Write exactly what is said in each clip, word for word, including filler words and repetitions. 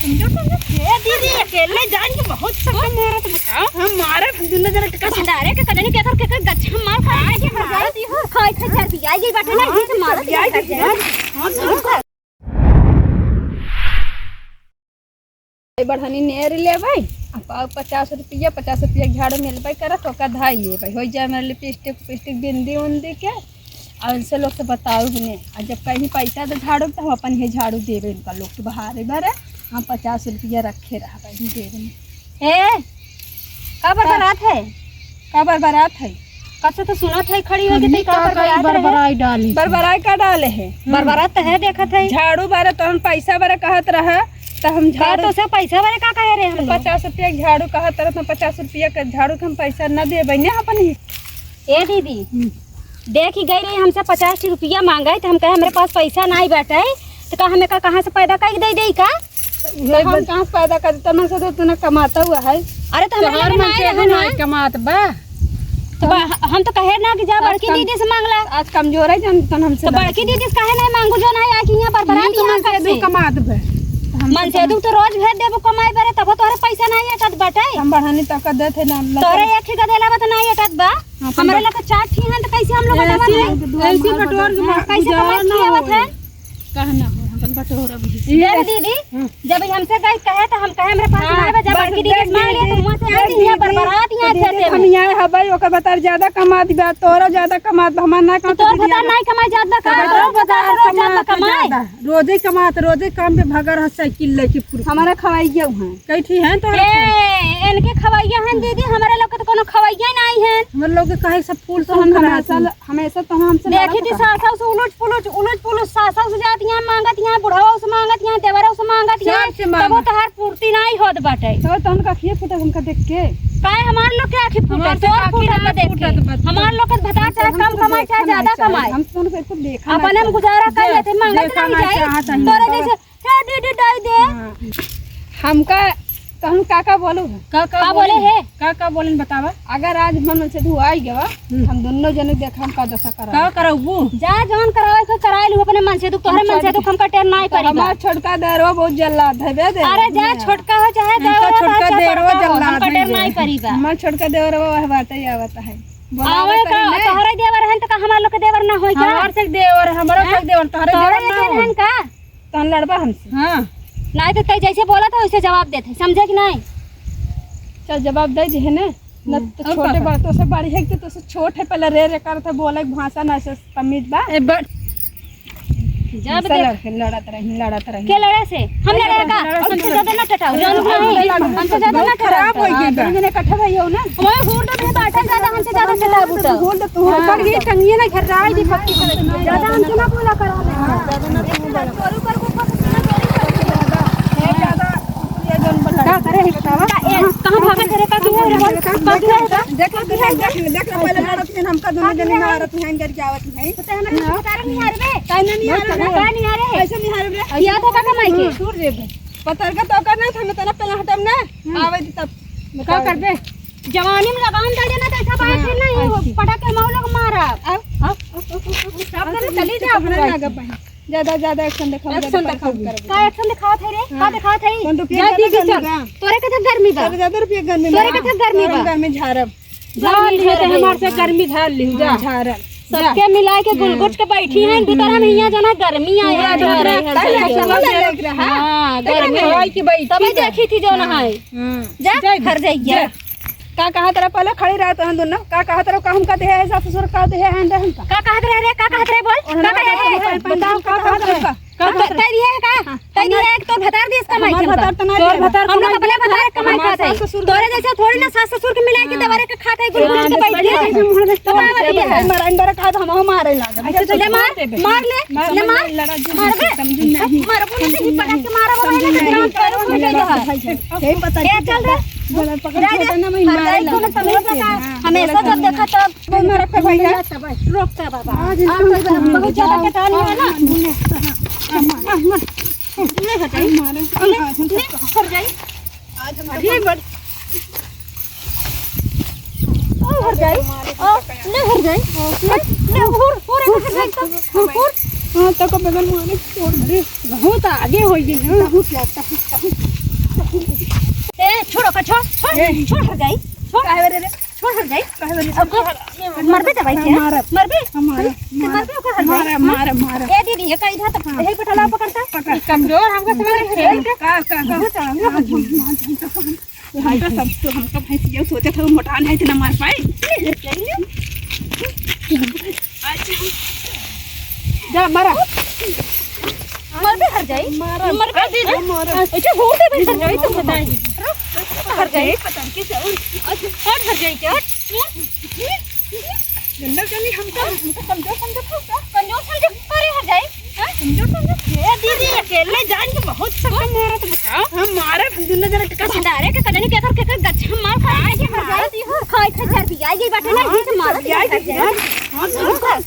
ए दीदी, अकेले जान के बहुत सका मारत बताओ। हम मारब, हम दुनो जने के कसम। डारे के कजनी केकर, केकर गच्छा मार खा के मारत ही हो। खाए खाए चार पिया गई बाटे ना, बीच मारत पिया गई। हाँ, हाँ। ए बढ़नी नेर लेबै, आ पाव पचास रुपया, पचास रुपया के झाड़ू मिलबै करत, ओका धाई लेबै। होइ जाए मेरे लिपस्टिक, उपिस्टिक, बिंदी उंदी के, और इनसे लोग से बताऊ भी नहीं। और जब कहीं पैसा दे झाड़ू, तो हम अपन ये झाड़ू देबे इनका लोग के बहारे बरे, हम पचास रुपया रखे रहबै, हम देबे नहीं। ए, का बरबरात है? का बरबरात है? कब से तो सुनत है, खड़ी होके हमनी तई का का का बरबरात रहे? बरबराई डाली। बरबराई का डाले है? बरबरात तो है, देखत है। झाड़ू बारे तो हम पैसा बारे कहत रहा, तो हम का झाड़ू तो से पैसा बारे का कहे रहे हम लोग? पचास रुपया के झाड़ू कहत रहा, तो पचास रुपया के झाड़ू के हम पैसा न देबे ने अपन ही। ए दीदी, हम्म। देखी गई रही हमसे पचास रुपया मांगे, तो हम कहे हमरे पास पैसा नहीं बाटे, तो का हमें का कहाँ से पैदा करके दे दे का? तो हम कहाँ से पैदा कर देता? मन से तो इतना कमाता हुआ है। अरे तो हमारे तोहार लगे मन ना से रहे ना। नहीं कमात बा। तो बा-, हम तो कहे ना कि जा आज बड़की कम-, दीदी से मांगला। आज कमजोर है जान, तन हमसे तो ना बड़की दीदी से काहे नहीं मांगू जो नहीं आके यहाँ पर बरात नहीं तो यहाँ मन से कब दू से? कमात बा। हम मन से तो दू तो रोज भेज देबू कमाई बरे, तब तोहरे पैसा नहीं है कद बटे। हम बढ़ानी तक देते ना, ना तोहरे तो एक ही गदेला बत नहीं है कद बा। हाँ, अपन हमारे बट- लोग के चार ठी हैं, तो कैसे हम लोग का ऐसी, डबल है? ऐसी बटोर के हाँ, कैसे गुजारा कमाई ना किया होए। बत है? कहना हो, अपन बटोर अभी। देख दीदी, हम्म। जब ई हमसे गई कहे, तो हम कहे, "हमरे पास हाँ, ना बा, जब बस बड़की दीदी देख से मांग लिया, तो दीदी, मुँह से देख आती दीदी, हैं, बरबरात यहाँ देख खेते हम में।" यहाँ हबै, ओकर बतार ज्यादा कमात बा, तोरो ज्यादा कमात बा, हमार ना तो कमात तोर बा, भतार ज्यादा। नहीं कमाई जात बा का? तोर तोर भतार भतार रोज जात बा कमात कमाए। ज्यादा। रोजे कमात, रोजे काम पे भगर है साइकिल लेके फुर। हमारा खवाइया हुआ। कई ठी हैं तोहरा ए, इनके खवैया हैं दीदी, हमारे लोग के तो कोनो खवैया नहीं है। हमारे लोग के काहे सब फूल तो से हम हम हमेशा रहती। ल-, हमेशा तो हमसे देखी लड़त थी रहा। सासा से उलट पुलट, उलट पुलट सासा से जाती हैं, मांगत हैं, बुढ़ावा से मांगत हैं, देवरा से मांगत हैं, सबसे मांग। तबो तोहार पूर्ति नहीं होत बाटे। तो तोहन का आँखिए फूटत हमका देख के। काहे हमार लोग के आँखी फूटत? हमार से तोर आँखी फूटत ना बा देख के। फूटत बा। हमार लोग के भतार चाहे कम कमाए, चाहे ज्यादा कमाए। हम तो उनको देखा अपने में गुजारा कर लेते, मांगत नहीं चाहे। तोरे जैसे हे दीदी, दे दे। हाँ। हमका, तो हम का का बोलू? का का का बोले बोले? है? का का बोले बतावा? अगर आज मन से धुआई गवा, हम्म। हम दोनों जने देख हम का दशा करा। का करबू? जा जौन करावे के कराए लू अपने मन से, तू तोहरे मन से, तू हमका टेर नाई तो पड़ी बा। हमार छोटका देवरवा बहुत जल्लाद है, बे दे। अरे जा, छोटका हो चाहे हमका देवर हो, छोटका चाहे देवरवा बड़का हो, जल्लाद हमका है टेर बे। नाई पड़ी बा। हमार छोटका देवरवा वह बाटे आवत है। आवे का, तोहरे देवर हन तो का हमार लोग के देवर ना होई का? हमार से देवर, हमारा से देवर, तोहरे देवर ना होई। हन का? तहन लड़बा हमसे? हाँ। नाहीं तो तै जैसे बोला था वैसे जवाब देते, समझे कि नाहीं? चल जवाब दे दिहे ने, न हम्म, तो और छोटे का? बा, तो से बड़ी है कि तो से छोट है, पहले रे रे करत है, बोले के भाषा ना से तमीज बा। ए, ब-, जब हमसे देख लड़-, लड़त रही, लड़त रही। के लड़े से? हम लड़े का? लड़त हमसे ज्यादा ना टटाओ, जान नहीं, हमसे ज्यादा ना टटाओ। खराब हो गई बा। दोनों जने इकट्ठा भाई हो ना? ओए, हुर दे, बाटे ज्यादा हमसे ज्यादा टटाओ, बुटाओ। हुर दे, तू हाँ। पड़ गई, टंगिए ना घर राय दी, पक्की कर दे। ज्यादा हमसे ना बोला करो। हाँ, ज्यादा ना तू बोला। का करे है बतावा? का, ए, कहाँ भागत है रे? का तू है रे? का तू है रे? देख, देख, देख, देख, पहले लड़त हैं, हमका दोनों जने मारत हैं, इनकर क्या आवत है? तो हमें हाँ। निहार बे। काहे ना निहार बे? का निहार है? कैसे निहार बे? याद है का कमाई के? हाँ। पतरका तो ओकर नहीं था, मैं तेरा पहले हटम ना। हम्म। आवे दी तब। का कर बे? जवानी में लगाम दे देना, तो ऐसा बात हाँ, है नहीं, वो ऐसे। पटक के मऊ लोग मारा। आओ, आओ, आओ, आओ, आओ, आओ। सब जने चली जाओ, तो हमें पूरा ना ऐसे। गप है। ज्यादा, ज्यादा action दिखाओ, action ज्यादा दिखाओ। परेशान कर का action दिखावत है रे? का हाँ। दिखावत है? कौन रुपया ज्यादा ज्यादा गर्मी चल। बा? तोरे के तो गर्मी बा। तोरे ज्यादा रुपया गर्मी तोरे बा। के तो गर्मी तोरे बा। गर्मी झारब। झार ली, तो हमार से गर्मी झार ली, जा। झारल। सबके मिला के गुलगुट के बैठी हैं, दू तरह में हियाँ जना गर्मी आया है, पूरा गर्मी। हाँ, गर्मी। हवाई की बैठी तबे जा। देखी थी जो नहाए। हाँ। जा, जा, घर जाइए। जा। का कहत रहा पहले खड़ी रहा तो हम दोनों, का कहत रहा, का हमका देहे है, सास ससुर का देहे है, हम का? का कहत रहे रे, का कहत रहे बोल? उन्होंने का कहत रहे? बताओ, का कहत रहे? का तो कहत रहे? तेरी है का? हाँ। तैनी एक तो भतार देश कमाई हमार चलता। भतार तो ना तोर देला। भतार हम लोग कमाई अपने देला। भतार कमाई हमार खाते हैं। सास ससुर तोरे जैसे थोड़ी ना सास ससुर के मिला के हाँ। दवारे के खाते हैं, गुल गुल के हाँ, बैठ गए। जैसे हम तो का समझे बताइए? हैं। मराइन बरा का तो हम मारे लागल। ऐसे तो ले मार, मार ले, मार, ले मार। मार बे। समझू नहीं। मार बोले से ही पटक के मारा बोले समझू ना, नहीं। जान करो, हो गई है। यही पता ए, चल रे। बोला पकड़ जा, छोटा जा। ना मैं मारे मार लागल। तमीज लगा। हाँ, हमेशा जब देखा तब बंद रखे भैया। रोकता बाबा। आज आप इनका तो बहुत ज्यादा कटानी है ना। नहीं हटाई। मारे। नहीं, नहीं, हट जाई। आज हम अरे बड़। ओ हट जाई। ओ, नहीं हट जाई। नहीं, नहीं, हुर, हुर, हुर, हुर, हुर। हाँ, तो को बगल में आने छोड़ दे। बहुत आगे हो गई है। बहुत लगता है, बहुत। छोड़ ओका, छोड़, छोड़, ए। छोड़ हर जाई, छोड़। काहे रे रे? छोड़ हर जाई। काहे रे? अब मरबे दवाई के? मारब। मरबे? हम मारब, हम्म? मारब। मरबे ओकर हर जाई? मारब, हाँ? मारब, मारब। ए दीदी, ये का इधर तक हाँ। यही पटला पकड़ता? पकड़। कमजोर हमको समझ में ए, का, का, का? बहुत है, हम लोग हाँ, हाँ, हाँ, हाँ। हमका सब तो, हमका भैंस ये सोचत है, वो मोटा नहीं इतना मार पाए। जा, मारा। मरबे हर जाई। मारा। मरबे। हाँ, दीदी। मारा। अच्छा, हो दे भाई, हर जाई तो बताई। हर जाई। पता नहीं कैसे। अच्छा, हट हर जाई क्या? हट। जंगल जनी हमका, हमका कमजोर समझत हो क्या? कमजोर समझे? अरे हर जाई। हाँ? कमजोर समझे? ए दीदी, अकेले जान के बहुत सख्त मारत बताओ। हम मारे, हम दुनो जने के कसम। भंडारे के कजनी के कर, के कर गच्छा मार खा के हर जाई। खाई खाई चर्बियाई गई बाटे ना, हाँ, ये तो मारत चर्बियाई गई। हाँ, हाँ।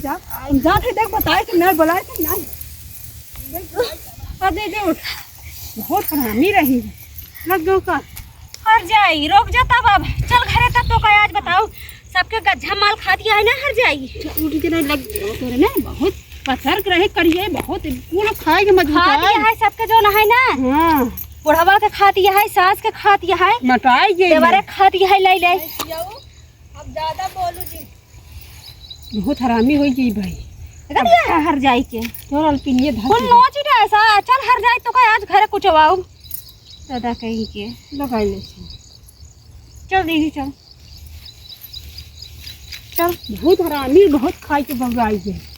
जा, जा, जा, देख, बताए कि नहीं, बोलाए कि नहीं। अरे, दे, उठ। बहुत हरामी रही। लग गयो का? हर जाई, रुक जा तब अब। चल घरे तब तो का आज बताओ। सबके गच्छा माल खा दिया है ना, हर जाई। उठ के नहीं लग गयो तोरे ना, बहुत पसर के रहे करिए, बहुत कुल खाए के मजबूत खा दिया है। है सबके जो ना है ना। हाँ। बुढ़वा के खा दिया है, सास के खा दिया है। मटाई गई देवरे है। खा दिया है, ले ले। अब ज्यादा बोलू जी। बहुत हरामी होई गई भाई। देखा दिया है हर जाई के। तोर अलपिनिये धर कौन दे। नोच ही रहा है सा? चल हर जाई तो का आज घरे कुचवाऊ। दादा कहीं के। लगाई ले छी। चल दीदी, चल। चल। बहुत हरामी, बहुत खाई के बउराई है।